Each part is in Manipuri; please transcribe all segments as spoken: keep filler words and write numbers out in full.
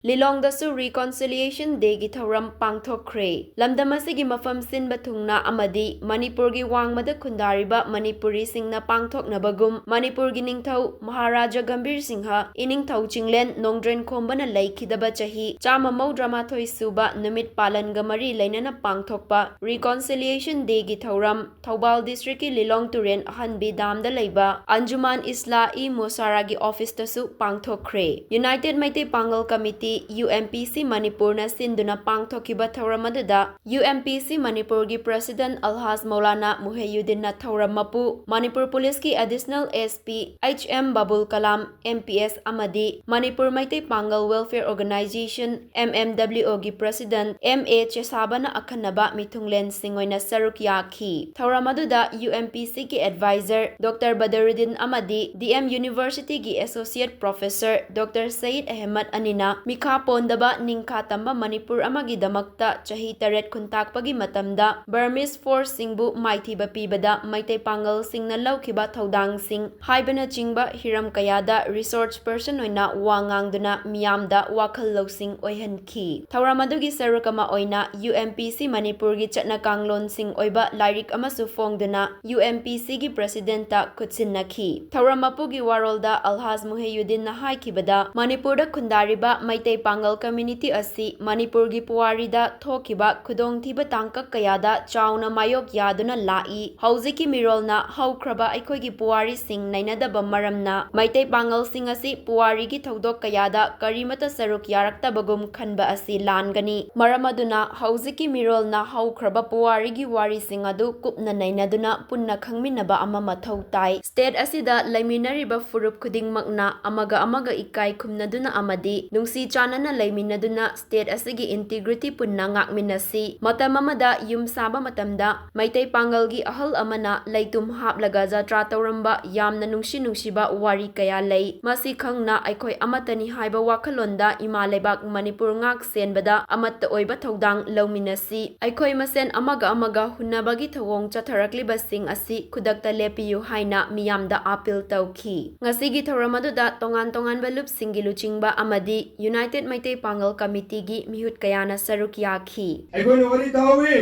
ꯂꯤꯂꯣꯡꯗꯁꯨ Reconciliation Dayꯒꯤ ꯊꯧꯔꯝ ꯄꯥꯡꯊꯣꯛꯈ꯭ꯔꯦ꯫ ꯂꯝꯗꯝ ꯑꯁꯤꯒꯤ ꯃꯐꯝ ꯁꯤꯟꯕ ꯊꯨꯡꯅ ꯑꯃꯗꯤ ꯃꯅꯤꯄꯨꯔꯒꯤ ꯋꯥꯡꯃꯗ ꯈꯨꯟꯗꯥꯔꯤꯕ ꯃꯅꯤꯄꯨꯔꯤꯁꯤꯡꯅ ꯄꯥꯡꯊꯣꯛꯅꯕꯒꯨꯝ ꯃꯅꯤꯄꯨꯔꯒꯤ ꯅꯤꯡꯊꯧ ꯃꯍꯥꯔꯥꯖꯥ ꯒꯝꯚꯤꯔ ꯁꯤꯡꯍ ꯏꯅꯤꯡꯊꯧ ꯆꯤꯡꯂꯦꯟ ꯅꯣꯡꯗ꯭ꯔꯦꯟ ꯈꯣꯝꯕꯅ ꯂꯩꯈꯤꯗꯕ ꯆꯍꯤ ꯆꯥꯝꯃ ꯃꯧꯗ꯭ꯔꯥꯃꯥꯊꯣꯏ ꯁꯨꯕ ꯅꯨꯃꯤꯠ ꯄꯥꯂꯟꯒ ꯃꯔꯤ ꯂꯩꯅꯅ ꯄꯥꯡꯊꯣꯛꯄ Reconciliation Dayꯒꯤ ꯊꯧꯔꯝ ꯊꯧꯕꯥꯜ districtꯀꯤ ꯂꯤꯂꯣꯡ ꯇꯨꯔꯦꯟ ꯑꯍꯟꯕꯤ damꯗ ꯂꯩꯕ ꯑꯟꯖꯨꯃꯥꯟ ꯏꯁꯂꯥ-ꯏ ꯃꯣꯁꯥꯔꯥꯒꯤ officeꯇꯁꯨ ꯄꯥꯡꯊꯣꯛꯈ꯭ꯔꯦ꯫ United ꯃꯩꯇꯩ ꯄꯥꯡꯒꯜ Committee, UMPC ꯃꯅꯤꯄꯨꯔꯅ ꯁꯤꯟꯗꯨꯅ ꯄꯥꯡꯊꯣꯛꯈꯤꯕ ꯊꯧꯔꯝ ꯑꯗꯨꯗ UMPC ꯃꯅꯤꯄꯨꯔꯒꯤ President ꯑꯜꯍꯥꯖ ꯃꯧꯂꯥꯅꯥ ꯃꯨꯍꯩꯌꯨꯗꯤꯟꯅ ꯊꯧꯔꯝ ꯃꯄꯨ, ꯃꯅꯤꯄꯨꯔ ꯄꯨꯂꯤꯁꯀꯤ Additional SP H M ꯕꯥꯕꯨꯜ Kalam, MPS ꯑꯃꯗꯤ ꯃꯅꯤꯄꯨꯔ ꯃꯩꯇꯩ ꯄꯥꯡꯒꯜ Welfare Organisation, MMWOꯒꯤ President M A ꯆꯦꯁꯥꯕꯅ ꯑꯈꯟꯅꯕ ꯃꯤꯊꯨꯡꯂꯦꯟꯁꯤꯡ ꯑꯣꯏꯅ ꯁꯔꯨꯛ ꯌꯥꯈꯤ꯫ ꯊꯧꯔꯝ ꯑꯗꯨꯗ UMPCꯒꯤ advisor Doctor ꯕꯗꯔꯨꯗꯤꯟ ꯑꯃꯗꯤ DM Universityꯒꯤ Associate Professor Doctor Sayed Ahmad ꯑꯅꯤꯅ ꯃꯤꯈꯥ ꯄꯣꯟꯗꯕ ꯅꯤꯡꯈꯥ ꯇꯝꯕ ꯃꯅꯤꯄꯨꯔ ꯑꯃꯒꯤꯗꯃꯛꯇ ꯆꯍꯤ ꯇꯔꯦꯠ ꯈꯨꯟꯇꯥꯛꯄꯒꯤ ꯃꯇꯝꯗ Burmese forceꯁꯤꯡꯕꯨ ꯃꯥꯏꯊꯤꯕ ꯄꯤꯕꯗ ꯃꯩꯇꯩ ꯄꯥꯡꯒꯜꯁꯤꯡꯅ ꯂꯧꯈꯤꯕ ꯊꯧꯗꯥꯡꯁꯤꯡ ꯍꯥꯏꯕꯅꯆꯤꯡꯕ ꯍꯤꯔꯝ ꯀꯌꯥꯗ resource person ꯑꯣꯏꯅ ꯋꯥ ꯉꯥꯡꯗꯨꯅ ꯃꯤꯌꯥꯝꯗ ꯋꯥꯈꯜ ꯂꯧꯁꯤꯡ ꯑꯣꯏꯍꯟꯈꯤ꯫ ꯊꯧꯔꯝ ꯑꯗꯨꯒꯤ ꯁꯔꯨꯛ ꯑꯃ ꯑꯣꯏꯅ UMPC ꯃꯅꯤꯄꯨꯔꯒꯤ ꯆꯠꯅ ꯀꯥꯡꯂꯣꯟꯁꯤꯡ ꯑꯣꯏꯕ ꯂꯥꯏꯔꯤꯛ ꯑꯃꯁꯨ ꯐꯣꯡꯗꯨꯅ UMPCꯒꯤ Presidentꯇ ꯈꯨꯠꯁꯤꯟꯅꯈꯤ꯫ ꯊꯧꯔꯝ ꯃꯄꯨꯒꯤ ꯋꯥꯔꯣꯜꯗ ꯑꯜꯍꯥꯖ ꯃꯨꯍꯩꯌꯨꯗꯤꯟꯅ ꯍꯥꯏꯈꯤꯕꯗ, ꯃꯅꯤꯄꯨꯔꯗ ꯈꯨꯟꯗꯥꯔꯤꯕ ꯃꯩꯇꯩ ꯄꯥꯡꯒꯜ community ꯑꯁꯤ ꯃꯅꯤꯄꯨꯔꯒꯤ ꯄꯨꯋꯥꯔꯤꯗ ꯊꯣꯛꯈꯤꯕ ꯈꯨꯗꯣꯡꯊꯤꯕ ꯇꯥꯡꯀꯛ ꯀꯌꯥꯗ ꯆꯥꯎꯅ ꯃꯥꯌꯣꯛ ꯌꯥꯗꯨꯅ ꯂꯥꯛꯏ꯫ ꯍꯧꯖꯤꯛꯀꯤ ꯃꯤꯔꯣꯜꯅ ꯍꯧꯈ꯭ꯔꯕ ꯑꯩꯈꯣꯏꯒꯤ ꯄꯨꯋꯥꯔꯤꯁꯤꯡ ꯅꯩꯅꯗꯕ ꯃꯔꯝꯅ ꯃꯩꯇꯩ ꯄꯥꯡꯒꯜꯁꯤꯡ ꯑꯁꯤ ꯄꯨꯋꯥꯔꯤꯒꯤ ꯊꯧꯗꯣꯛ ꯀꯌꯥꯗ ꯀꯔꯤꯃꯠꯇ ꯁꯔꯨꯛ ꯌꯥꯔꯛꯇꯕꯒꯨꯝ ꯈꯟꯕ ꯑꯁꯤ ꯂꯥꯟꯒꯅꯤ꯫ ꯃꯔꯝ ꯑꯗꯨꯅ ꯍꯧꯖꯤꯛꯀꯤ ꯃꯤꯔꯣꯜꯅ ꯍꯧꯈ꯭ꯔꯕ ꯄꯨꯋꯥꯔꯤꯒꯤ ꯋꯥꯔꯤꯁꯤꯡ ꯑꯗꯨ ꯀꯨꯞꯅ ꯅꯩꯅꯗꯨꯅ ꯄꯨꯟꯅ ꯈꯪꯃꯤꯟꯅꯕ ꯑꯃ ꯃꯊꯧ ꯇꯥꯏ꯫ State ꯑꯁꯤꯗ ꯂꯩꯃꯤꯟꯅꯔꯤꯕ ꯐꯨꯔꯨꯞ ꯈꯨꯗꯤꯡꯃꯛꯅ ꯑꯃꯒ ꯑꯃꯒ ꯏꯀꯥꯏ ꯈꯨꯝꯅꯗꯨꯅ ꯑꯃꯗꯤ ꯅꯨꯡꯁꯤ ꯆꯥꯟꯅꯅ ꯂꯩꯃꯤꯟꯅꯗꯨꯅ state ꯑꯁꯤꯒꯤ integrity ꯄꯨꯟꯅ ꯉꯥꯛꯃꯤꯟꯅꯁꯤ꯫ ꯃꯇꯝ ꯑꯃꯗ ꯌꯨꯝ ꯁꯥꯕ ꯃꯇꯝꯗ ꯃꯩꯇꯩ ꯄꯥꯡꯒꯜꯒꯤ ꯑꯍꯜ ꯑꯃꯅ ꯂꯩꯇꯨꯝ ꯍꯥꯞꯂꯒ ꯖꯇ꯭ꯔꯥ ꯇꯧꯔꯝꯕ ꯌꯥꯝꯅ ꯅꯨꯡꯁꯤ ꯅꯨꯡꯁꯤꯕ ꯋꯥꯔꯤ ꯀꯌꯥ ꯂꯩ꯫ ꯃꯁꯤ ꯈꯪꯅ ꯑꯩꯈꯣꯏ ꯑꯃꯠꯇꯅꯤ ꯍꯥꯏꯕ ꯋꯥꯈꯜꯂꯣꯟꯗ ꯏꯃꯥ ꯂꯩꯕꯥꯛ ꯃꯅꯤꯄꯨꯔ ꯉꯥꯛ ꯁꯦꯟꯕꯗ ꯑꯃꯠꯇ ꯑꯣꯏꯕ ꯊꯧꯗꯥꯡ ꯂꯧꯃꯤꯟꯅꯁꯤ꯫ ꯑꯩꯈꯣꯏ ꯃꯁꯦꯟ ꯑꯃꯒ ꯑꯃꯒ ꯍꯨꯟꯅꯕꯒꯤ ꯊꯧꯑꯣꯡ ꯆꯠꯊꯔꯛꯂꯤꯕꯁꯤꯡ ꯑꯁꯤ ꯈꯨꯗꯛꯇ ꯂꯦꯞꯄꯤꯌꯨ ꯍꯥꯏꯅ ꯃꯤꯌꯥꯝꯗ appeal ꯇꯧꯈꯤ꯫ ꯉꯁꯤꯒꯤ ꯊꯧꯔꯝ ꯑꯗꯨꯗ ꯇꯣꯉꯥꯟ ꯇꯣꯉꯥꯟꯕ ꯂꯨꯞꯁꯤꯡꯒꯤ ꯂꯨꯆꯤꯡꯕ ꯑꯃꯗꯤ United ꯇꯦꯠ ꯃꯩꯇꯩ ꯄꯥꯡꯒꯜ ꯀꯃꯤꯇꯤꯒꯤ ꯃꯤꯍꯨꯠ ꯀꯌꯥꯅ ꯁꯔꯨꯛ ꯌꯥꯈꯤ꯫ ꯑꯩꯈꯣꯏꯅ ꯋꯥꯔꯤ ꯇꯥꯍꯧꯏ꯫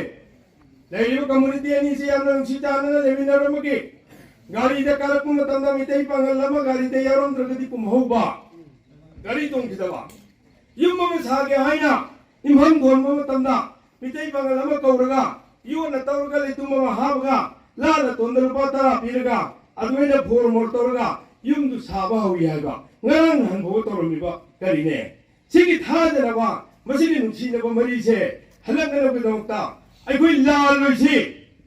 ꯂꯩꯔꯤꯕ ꯀꯝꯃꯨꯅꯤꯇꯤ ꯑꯅꯤꯁꯤ ꯌꯥꯝꯅ ꯅꯨꯡꯁꯤ ꯆꯥꯟꯅꯅ ꯂꯩꯃꯤꯟꯅꯔꯝꯕꯒꯤ ꯒꯥꯔꯤꯗ ꯀꯥꯔꯛꯄ ꯃꯇꯝꯗ ꯃꯤꯇꯩ ꯄꯥꯡꯒꯜ ꯑꯃ ꯒꯥꯔꯤꯗ ꯌꯥꯎꯔꯝꯗ꯭ꯔꯒꯗꯤ ꯀꯨꯝꯍꯧꯕ, ꯒꯥꯔꯤ ꯇꯣꯡꯈꯤꯗꯕ꯫ ꯌꯨꯝ ꯑꯃ ꯁꯥꯒꯦ ꯍꯥꯏꯅ ꯌꯨꯝꯐꯝ ꯊꯣꯟꯕ ꯃꯇꯝꯗ ꯃꯤꯇꯩ ꯄꯥꯡꯒꯜ ꯑꯃ ꯀꯧꯔꯒ ꯌꯣꯠꯅ ꯇꯧꯔꯒ ꯂꯩꯇꯨꯝ ꯑꯃ ꯍꯥꯞꯄꯒ ꯂꯥꯟꯅ ꯇꯣꯟꯗ ꯂꯨꯄꯥ ꯇꯔꯥ ꯄꯤꯔꯒ ꯑꯗꯨꯃꯥꯏꯅ ꯐꯣꯔ ꯃꯣꯔ ꯇꯧꯔꯒ ꯌꯨꯝꯗꯨ ꯁꯥꯕ ꯍꯧꯏ ꯍꯥꯏꯕ ꯉꯔꯥꯡ ꯅꯍꯥꯟ ꯐꯥꯎꯕ ꯇꯧꯔꯝꯃꯤꯕ ꯀꯔꯤꯅꯦ? ꯁꯤꯒꯤ ꯊꯥꯖꯅꯕ, ꯃꯁꯤꯒꯤ ꯅꯨꯡꯁꯤꯅꯕ ꯃꯔꯤꯁꯦ ꯍꯜꯂꯛꯅꯅꯕꯒꯤꯗꯃꯛꯇ ꯑꯩꯈꯣꯏ ꯂꯥꯜꯂꯣꯏꯁꯤ꯫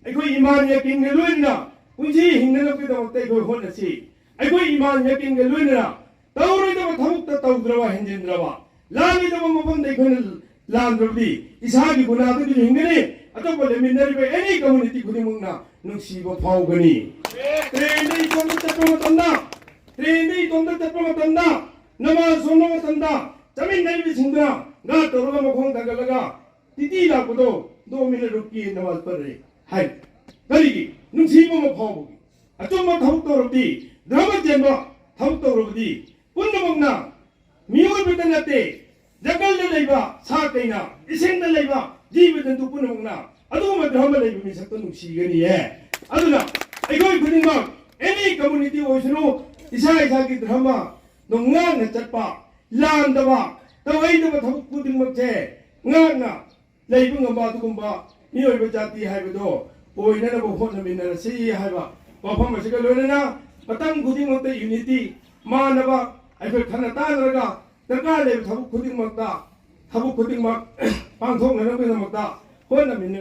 ꯑꯩꯈꯣꯏ ꯏꯃꯥꯟ ꯌꯥꯀꯤꯟꯒ ꯂꯣꯏꯅꯅ ꯄꯨꯟꯁꯤ ꯍꯤꯡꯅꯅꯕꯒꯤꯗꯃꯛꯇ ꯑꯩꯈꯣꯏ ꯍꯣꯠꯅꯁꯤ꯫ ꯑꯩꯈꯣꯏ ꯏꯃꯥꯟ ꯌꯥꯀꯤꯟꯒ ꯂꯣꯏꯅꯅ ꯇꯧꯔꯣꯏꯗꯕ ꯊꯕꯛꯇ ꯇꯧꯗ꯭ꯔꯕ, ꯍꯦꯟꯖꯤꯟꯗ꯭ꯔꯕ, ꯂꯥꯜꯂꯣꯏꯗꯕ ꯃꯐꯝꯗ ꯑꯩꯈꯣꯏꯅ ꯂꯥꯟꯗ꯭ꯔꯕꯗꯤ ꯏꯁꯥꯒꯤ ꯒꯨꯅꯥꯗꯨꯗꯤ ꯍꯤꯡꯒꯅꯤ, ꯑꯇꯣꯞꯄ ꯂꯩꯃꯤꯟꯅꯔꯤꯕ ꯑꯦꯅꯤ ꯀꯝꯃꯨꯅꯤꯇꯤ ꯈꯨꯗꯤꯡꯃꯛꯅ ꯅꯨꯡꯁꯤꯕ ꯐꯥꯎꯒꯅꯤ꯫ ꯇ꯭ꯔꯦꯟꯗ ꯏꯇꯣꯝꯇ ꯆꯠꯄ ꯃꯇꯝꯗ, ꯇ꯭ꯔꯦꯟꯗ ꯏꯇꯣꯝꯇ ꯆꯠꯄ ꯃꯇꯝꯗ, ꯅꯃꯥꯖ ꯁꯣꯟꯕ ꯃꯇꯝꯗ ꯆꯠꯃꯤꯟꯅꯔꯤꯕꯁꯤꯡꯗꯨꯅ ꯒꯥꯔꯗ ꯇꯧꯔꯒ ꯃꯈꯣꯡ ꯊꯥꯡꯒꯠꯂꯒ ꯇꯤꯇꯤ ꯂꯥꯛꯄꯗꯣ ꯗꯣ ꯃꯤꯅꯠ ꯔꯨꯛꯀꯤ ꯅꯃꯥꯖ ꯄꯔꯦ ꯍꯥꯏ꯫ ꯀꯔꯤꯒꯤ? ꯅꯨꯡꯁꯤꯕ ꯑꯃ ꯐꯥꯎꯕꯒꯤ꯫ ꯑꯆꯨꯝꯕ ꯊꯕꯛ ꯇꯧꯔꯕꯗꯤ, ꯙꯔꯃ ꯆꯦꯟꯕ ꯊꯕꯛ ꯇꯧꯔꯕꯗꯤ ꯄꯨꯝꯅꯃꯛꯅ, ꯃꯤꯑꯣꯏꯕꯗ ꯅꯠꯇꯦ, ꯖꯪꯒꯜꯗ ꯂꯩꯕ ꯁꯥ ꯀꯩꯅꯥ, ꯏꯁꯤꯡꯗ ꯂꯩꯕ ꯖꯤꯕ ꯖꯟꯇꯨ ꯄꯨꯝꯅꯃꯛꯅ ꯑꯗꯨꯒꯨꯝꯕ ꯙꯔꯃ ꯂꯩꯕ ꯃꯤꯁꯛꯇꯣ ꯅꯨꯡꯁꯤꯒꯅꯤꯌꯦ꯫ ꯑꯗꯨꯅ ꯑꯩꯈꯣꯏ ꯈꯨꯗꯤꯡꯃꯛ ꯑꯦꯅꯤ ꯀꯝꯃꯨꯅꯤꯇꯤ ꯑꯣꯏꯁꯅꯨ, ꯏꯁꯥ ꯏꯁꯥꯒꯤ ꯙꯔꯃꯗꯣ ꯉꯥꯛꯅ ꯆꯠꯄ, ꯂꯥꯟꯗꯕ, ꯇꯧꯍꯩꯗꯕ ꯊꯕꯛ ꯈꯨꯗꯤꯡꯃꯛꯁꯦ ꯉꯥꯛꯅ ꯂꯩꯕ ꯉꯝꯕ ꯑꯗꯨꯒꯨꯝꯕ ꯃꯤꯑꯣꯏꯕ ꯖꯥꯇꯤ ꯍꯥꯏꯕꯗꯣ ꯑꯣꯏꯅꯅꯕ ꯍꯣꯠꯅꯃꯤꯟꯅꯔꯁꯤ ꯍꯥꯏꯕ ꯋꯥꯐꯝ ꯑꯁꯤꯒ ꯂꯣꯏꯅꯅ ꯃꯇꯝ ꯈꯨꯗꯤꯡꯃꯛꯇ ꯌꯨꯅꯤꯇꯤ, ꯃꯥꯟꯅꯕ, ꯑꯩꯈꯣꯏ ꯈꯟꯅ ꯇꯥꯟꯅꯔꯒ ꯗꯔꯀꯥꯔ ꯂꯩꯕ ꯊꯕꯛ ꯈꯨꯗꯤꯡꯃꯛꯇ, ꯊꯕꯛ ꯈꯨꯗꯤꯡꯃꯛ ꯄꯥꯡꯊꯣꯛꯅꯅꯕꯒꯤꯗꯃꯛꯇ ꯍꯣꯠꯅꯃꯤꯟꯅ-,